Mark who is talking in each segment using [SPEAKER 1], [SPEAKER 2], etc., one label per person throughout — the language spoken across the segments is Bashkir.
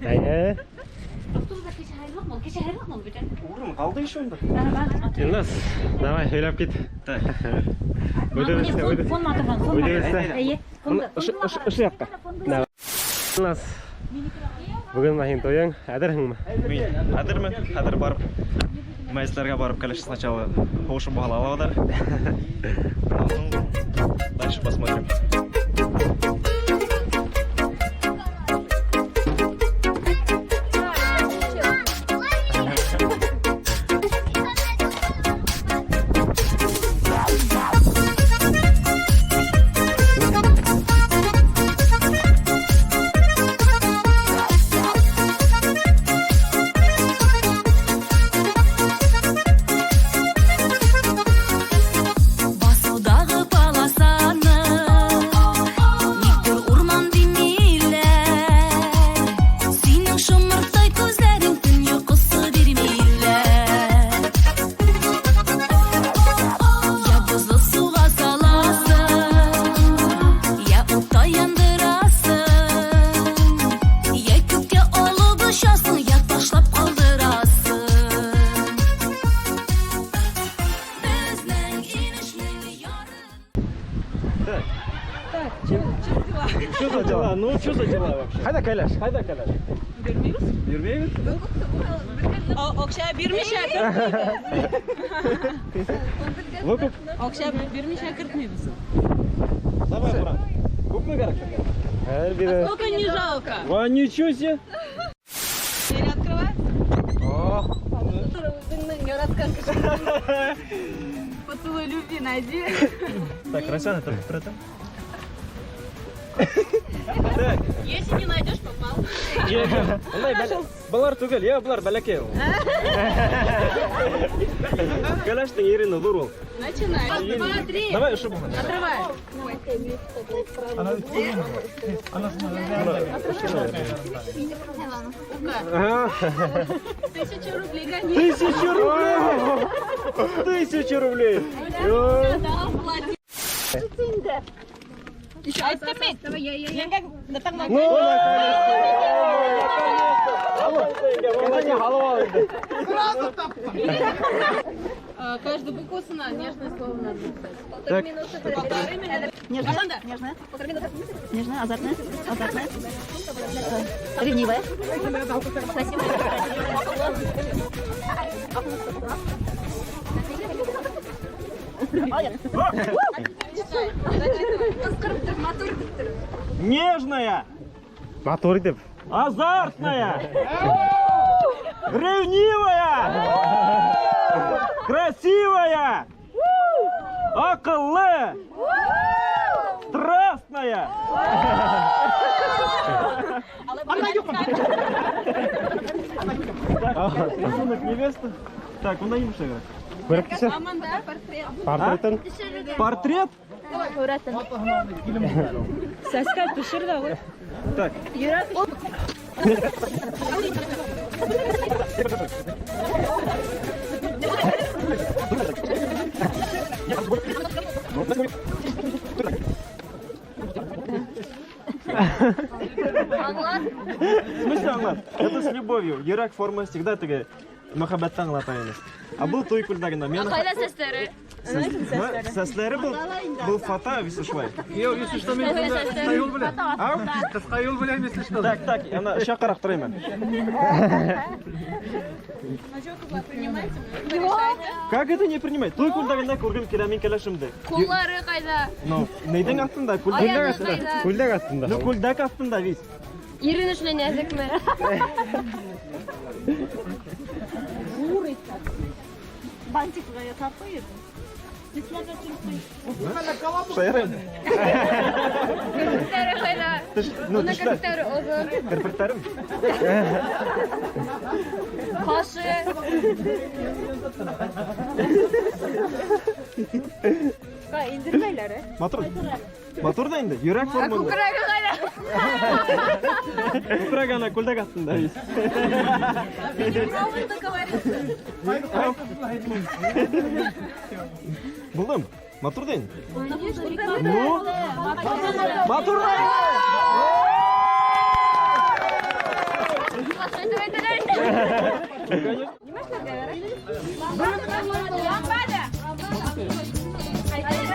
[SPEAKER 1] Әйе.
[SPEAKER 2] Автобуста кеше һайлыҡмы ул? Кеше һайлыҡмы ул бөтә?
[SPEAKER 3] Урын ҡалды еще унда.
[SPEAKER 1] Илназ, давай, һөйләп кит.
[SPEAKER 3] Так.
[SPEAKER 1] Үҙебеҙ,
[SPEAKER 2] Фон матур, фон
[SPEAKER 1] үҙебеҙ.
[SPEAKER 2] Әйе.
[SPEAKER 1] Ошо яҡҡа. Давай. Илназ. Бөгөн менә һинең туйың, әҙерһеңме?
[SPEAKER 3] Мин әҙермен, хәҙер барып мәйетләргә барып кәләш сначала һуғышып алалар. Дальше посмотрим.
[SPEAKER 4] Басыуҙағы полосаны Никтер урман тимәйләр. Һинең шомырттай күҙҙәрең төн йоҡоһо бирмәйләр. Я боҙло һыуға салаһың, я утта яндыраһың, я күккә алып осасың, я ташлап ҡалдыраһың. Беҙҙең инешнең яры.
[SPEAKER 3] Так,
[SPEAKER 5] Так, что за дела?
[SPEAKER 3] что за дела? Ну, что за дела вообще?
[SPEAKER 1] Ҡайҙа кәләш?
[SPEAKER 3] Ҡайҙа кәләш?
[SPEAKER 5] Бирмәйбеҙ?
[SPEAKER 3] Бирмәйбеҙ?
[SPEAKER 5] Аҡса бирмәйсә
[SPEAKER 3] Выкуп.
[SPEAKER 5] Аҡса бирмәйсә кертмәйбеҙ.
[SPEAKER 3] Давай, брат. Күпме кәрәк һеҙгә?
[SPEAKER 1] Хәҙер бирә.
[SPEAKER 5] Сколько не жалко.
[SPEAKER 3] Ва, ничего себе.
[SPEAKER 5] Двери открываются.
[SPEAKER 1] О,
[SPEAKER 5] Үҙеңдең яратҡан кешең. Поцелуй любви найди.
[SPEAKER 3] Так, Росяна, это про это? Так,
[SPEAKER 5] Если не найдешь, попал.
[SPEAKER 3] Ундай былар түгел, я былар бәләкәй ул. Кәләштең ирене ҙур ул.
[SPEAKER 5] Начинай. Раз, два, три.
[SPEAKER 3] Давай ошо булһын.
[SPEAKER 5] Отрывай.
[SPEAKER 1] Ага.
[SPEAKER 5] 1000 рублей гони.
[SPEAKER 3] 1000 рублей! 1000 рублей!
[SPEAKER 5] Да, плати. Айттым мин. Еңгәң
[SPEAKER 1] Ну, наконец-то! Һалып ал инде.
[SPEAKER 5] Каждую буквасына нежное слово надо написать.
[SPEAKER 3] Так,
[SPEAKER 5] Полторы минуты.
[SPEAKER 2] Нежная, нежная, нежная, азартная, азартная, ревнивая, красивая.
[SPEAKER 3] Нежная,
[SPEAKER 1] Матур итеп.
[SPEAKER 3] Азартная, ревнивая, красивая, аҡыллы, страстная. Так, рисунок невесты. Так, унда нимә эшләргә?
[SPEAKER 1] Күреп төшөр. Портретын.
[SPEAKER 3] Портрет?
[SPEAKER 5] Сәскә төшөр ҙә ҡуй.
[SPEAKER 3] Так. В смысле аңлат? Это с любовью. Йөрәк форма всегда теге мөхәббәтте аңлата инде. А был туй күлдәгендә мин
[SPEAKER 6] Ҡайҙа сәстәре?
[SPEAKER 3] Сәсләре был фата висә шулай.
[SPEAKER 7] Юҡ, если что, мин ҡыҫҡа юл беләм.
[SPEAKER 3] Ау?
[SPEAKER 7] Ҡыҫҡа юл беләм, если что.
[SPEAKER 3] Так, так, ана шаҡыраҡ торайым.
[SPEAKER 5] Ну что, ҡыҙҙар, принимайте? Решайте.
[SPEAKER 3] Как это не принимать? Туй күлдәгендә күргем килә мин кәләшемде.
[SPEAKER 6] Ҡулдары ҡайҙа?
[SPEAKER 3] Ну, ниҙең аҫтында? Күлдәк
[SPEAKER 6] Аяғы
[SPEAKER 3] аҫтында.
[SPEAKER 6] ҡайҙа?
[SPEAKER 1] Күлдәк аҫтында.
[SPEAKER 3] Ну, күлдәк аҫтында бит.
[SPEAKER 6] Ирене шундай нәҙекме?
[SPEAKER 2] Бантик тартып
[SPEAKER 3] Шаярайым.
[SPEAKER 6] Керпектәре ҡайҙа?
[SPEAKER 3] Теш, ну,
[SPEAKER 6] Уның
[SPEAKER 3] тешләр.
[SPEAKER 6] керпектәре оҙон.
[SPEAKER 3] Керпектәрем.
[SPEAKER 6] Ҡашы.
[SPEAKER 5] Индермәйләр, ә?
[SPEAKER 3] Матур. Матур ҙа инде. Йөрәк формында.
[SPEAKER 6] Күкрәге ҡайҙа?
[SPEAKER 3] Күкрәк ана күлдәк аҫтында бит.
[SPEAKER 5] Правильно говорится.
[SPEAKER 3] Булдым. Матур ҙа инде. Ну? Матур ҙа инде.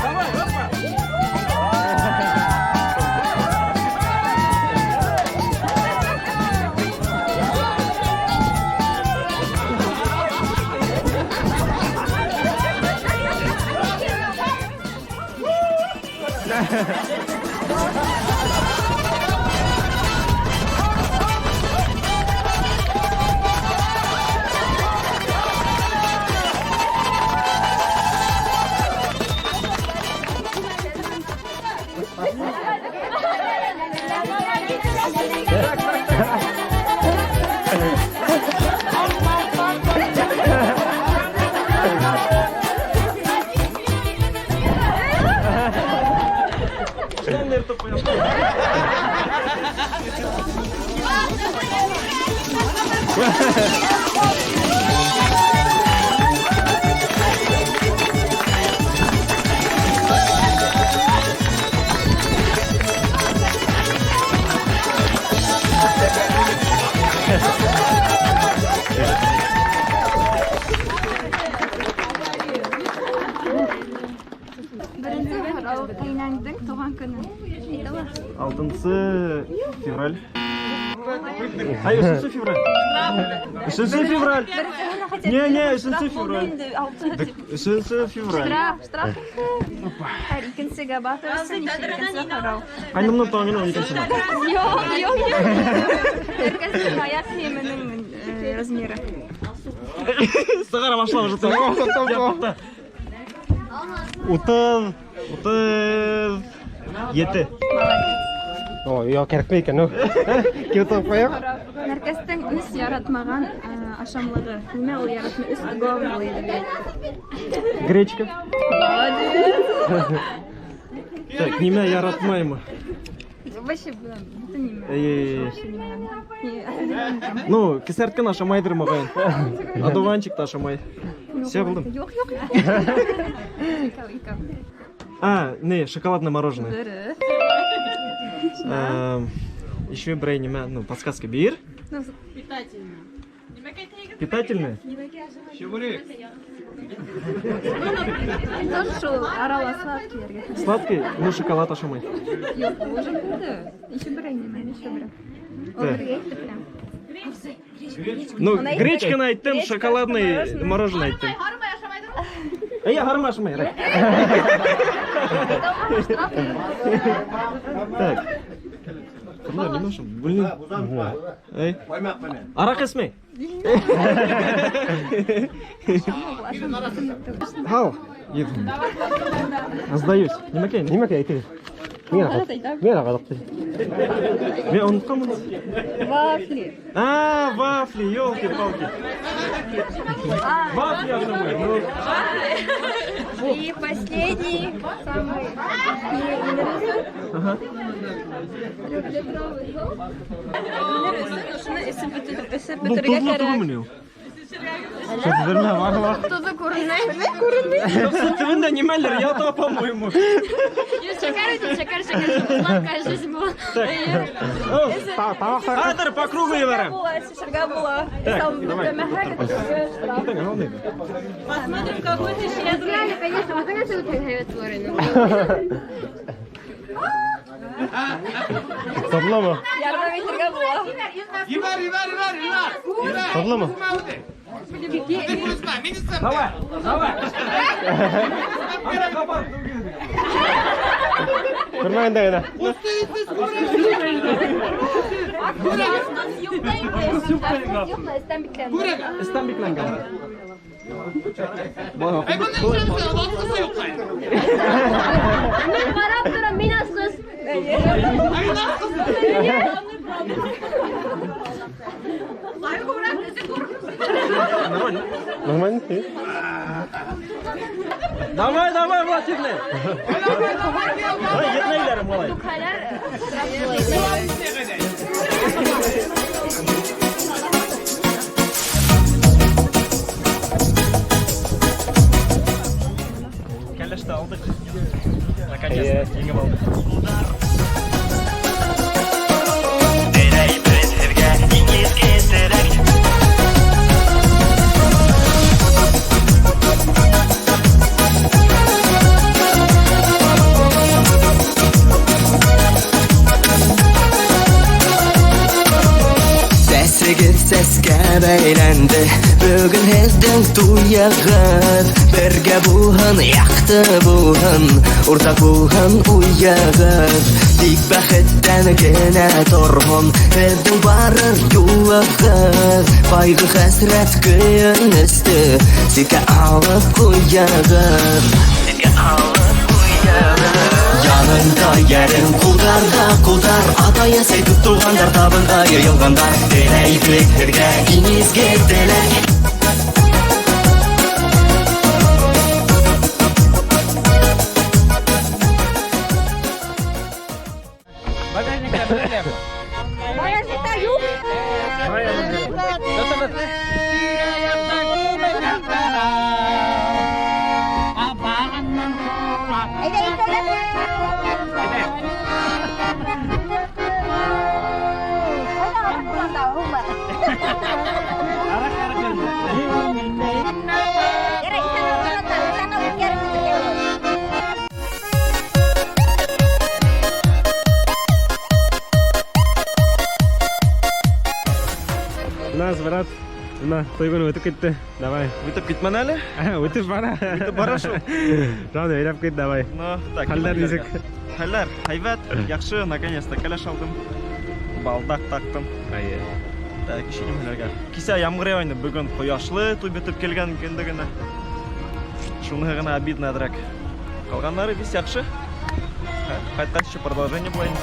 [SPEAKER 3] Давай, опа!
[SPEAKER 8] Беренсе һорау: ҡәйнәңдең тыуған көнө. Әйтә алаһың?
[SPEAKER 3] 6 февраль. Ай, 3 февраль. 3 февраль. Не, не, 3 февраль. 3 февраль.
[SPEAKER 8] Штраф, штраф инде. Хәҙер икенсегә баҫыр өсөн икенсе һорау.
[SPEAKER 3] Ҡайнымдың тыуған көнө 12 март.
[SPEAKER 8] Юҡ, юҡ, юҡ. Нәркәстең аяҡ кейеменең размеры.
[SPEAKER 3] Сығара башлап уже. Туҡта. 37.
[SPEAKER 1] О, юҡ, кәрәкмәй икән. Ну. Килеп тороп ҡуйыҡ.
[SPEAKER 8] Нәркәстең үҙ яратмаған ашамлығы. Нимә ул яратмай? Өс главный ине.
[SPEAKER 3] Гречка.
[SPEAKER 8] Молодец.
[SPEAKER 3] Так, нимә яратмаймы?
[SPEAKER 8] Вообще, бөтөн нимә.
[SPEAKER 3] Эй.
[SPEAKER 8] Вообще нимәнән. Не, определенно.
[SPEAKER 3] Ну, кесәрткән ашамайҙыр моғайын. Одуванчик та ашамай. Все, булдым.
[SPEAKER 8] Юҡ, юҡ, юҡ. Икәү, икәү.
[SPEAKER 3] А, не, шоколадное мороженое.
[SPEAKER 8] Дөрөҫ.
[SPEAKER 3] Еще берәй нимә, ну, подсказка бир.
[SPEAKER 8] Ну,
[SPEAKER 3] Питательное.
[SPEAKER 7] Чебурек.
[SPEAKER 8] Тоже шул арала сладкийләргә.
[SPEAKER 3] Сладкий, ну, шоколад ашамай.
[SPEAKER 8] Юҡ, уже булды. Еще берәй нимә, еще берәй. Ул
[SPEAKER 3] Так.
[SPEAKER 8] бергә әйтте прям.
[SPEAKER 3] Ну,
[SPEAKER 8] Уны әйттек.
[SPEAKER 3] гречканы әйттем,
[SPEAKER 8] Гречка,
[SPEAKER 3] шоколадный
[SPEAKER 8] мороженое.
[SPEAKER 3] мороженое әйттем. Әйе, һарымай ашамай, рәй.
[SPEAKER 8] Штраф.
[SPEAKER 3] Так. Ҡыҙҙар, нимә ашам? Блин. Эй. Араҡ эсмәй. Һау. Сдаюсь. Нимәкәй?
[SPEAKER 1] Нимәкәй әйтегеҙ? Миңә
[SPEAKER 8] Ғәләт әйтәм.
[SPEAKER 1] Миңә ҡыҙыҡ.
[SPEAKER 3] Мин онотҡанмын.
[SPEAKER 8] Вафли.
[SPEAKER 3] А, вафли, елки-палки. Вафли ашамай. Ну,
[SPEAKER 8] И последний, самый
[SPEAKER 3] ага.
[SPEAKER 8] Шуны эсеп эсеп
[SPEAKER 3] Был
[SPEAKER 8] бөтөргә
[SPEAKER 3] тоҙло
[SPEAKER 8] кәрәк.
[SPEAKER 3] түгелме ул? Белмәм, аңла.
[SPEAKER 8] Тоҙо күренмәй. Күренмәй.
[SPEAKER 3] Төбөндә нимәлер ята, по-моему.
[SPEAKER 6] Шәкәр әйтеп, шәкәр, шәкәр, сладкая жизнь была.
[SPEAKER 1] Тамаҡтар.
[SPEAKER 3] Хәҙер по кругу ебәрәм.
[SPEAKER 8] Була, эсергә була.
[SPEAKER 3] Так,
[SPEAKER 8] Сам
[SPEAKER 3] давай.
[SPEAKER 8] бөтмәһәк, штраф.
[SPEAKER 5] Посмотрим, какой ты щедрый.
[SPEAKER 6] Реально, конечно, вот это вот һәйбәт булыр ине.
[SPEAKER 1] Тоҙломо?
[SPEAKER 8] Ярҙам итергә була.
[SPEAKER 7] Ебәр, ебәр, ебәр, ебәр.
[SPEAKER 1] Тоҙломо?
[SPEAKER 3] Давай, давай.
[SPEAKER 1] Күрмәгәндә генә.
[SPEAKER 8] Юҡ, эстән бикләнде.
[SPEAKER 3] Эстән бикләнгән.
[SPEAKER 7] Эй, бында нишләп асҡысы юҡ.
[SPEAKER 6] Мин ҡарап торам, мин асҡыс.
[SPEAKER 7] Ай, асҡысы.
[SPEAKER 3] Нормально.
[SPEAKER 1] Нормально?
[SPEAKER 3] Давай, давай, Влад, етмәй. Ай, етмәйләр, малай.
[SPEAKER 6] Түкһәләр,
[SPEAKER 3] Кәләште алдыҡ. Наконец-то, еңеп алдыҡ.
[SPEAKER 9] Теләйбеҙ һеҙгә иң изге. Сәскә бәйләнде. Бөгөн һеҙҙең туйығыҙ. Бергә булһын, яҡты булһын, уртаҡ булһын уйығыҙ. Тик бәхеттән генә торһон һеҙҙең барыр юлығыҙ. Ҡайғы хәсрәт көйөнөстө ситкә алып ҡуйығыҙ. Ситкә алып ҡуйығыҙ. Янында йәрең, ҡулдарҙа ҡулдар, атай әсәй туғандар табынға йыйылғандар. Теләйбеҙ һеҙгә иң изге теләк.
[SPEAKER 2] Багажникта юҡ. Әйҙә, икәүләп.
[SPEAKER 1] Нас, брат, бына туй көнө үтеп китте. Давай.
[SPEAKER 3] Үтеп китмәне әле?
[SPEAKER 1] Үтеп бара.
[SPEAKER 3] Үтеп бара шул.
[SPEAKER 1] Главное, әйләп кит, давай.
[SPEAKER 3] Ну, так.
[SPEAKER 1] Хәлдәр нисек?
[SPEAKER 3] Хәлдәр, һәйбәт, яҡшы, наконец-то кәләш алдым. Балдаҡ таҡтым.
[SPEAKER 1] Әйе.
[SPEAKER 3] Так, еще нимәләргә? Кисә ямғыр яуа инде, бөгөн ҡояшлы, туй бөтөп килгән көндө генә. Шуныһы ғына обидно әҙерәк. Ҡалғандары весь яҡшы. Ҡайтҡас еще продолжение була инде.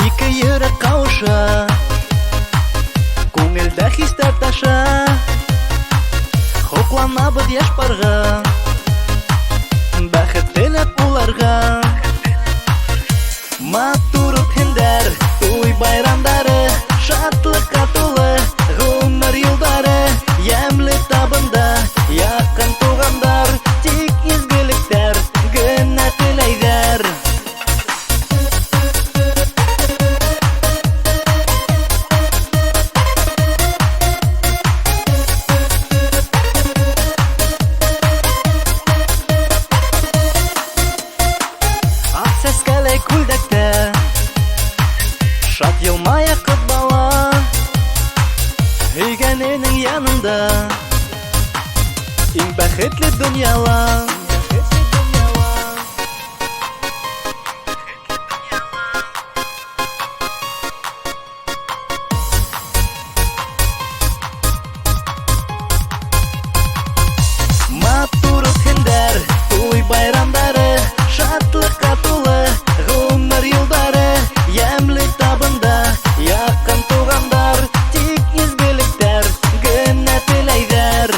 [SPEAKER 9] Ике йөрәк ҡауыша, күңелдә хистәр таша. Хуҡланабыҙ йәш парға, бәхет теләп уларға. Матур үтһендәр туй байрамдары, шатлыҡҡа тулы ғүмер юлдары. Йәмле табында яҡын туғандар, тик изгелектәр генә теләйҙәр. Аҡ сәскәле күлдәктә шат йылмая ҡыҙ бала, һөйгәненең янында иң бәхетле донъяла. Матур үтһендәр туй байрамдары, шатлыҡҡа тулы ғүмер юлдары. Йәмле табында яҡын туғандар, тик изгелектәр генә теләйҙәр.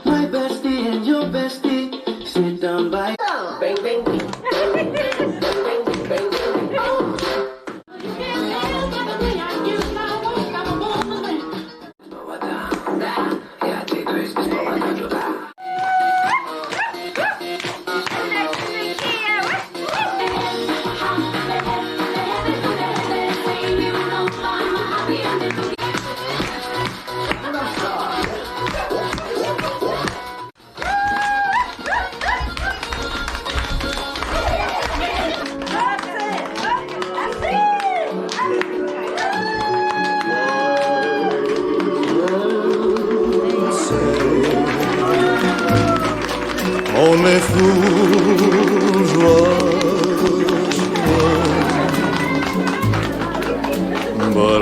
[SPEAKER 10] My bestie and your bestie sit down by. Bang bang bang bang bang bang. Я двигаюсь без повода туда.
[SPEAKER 11] Only fools rush in, but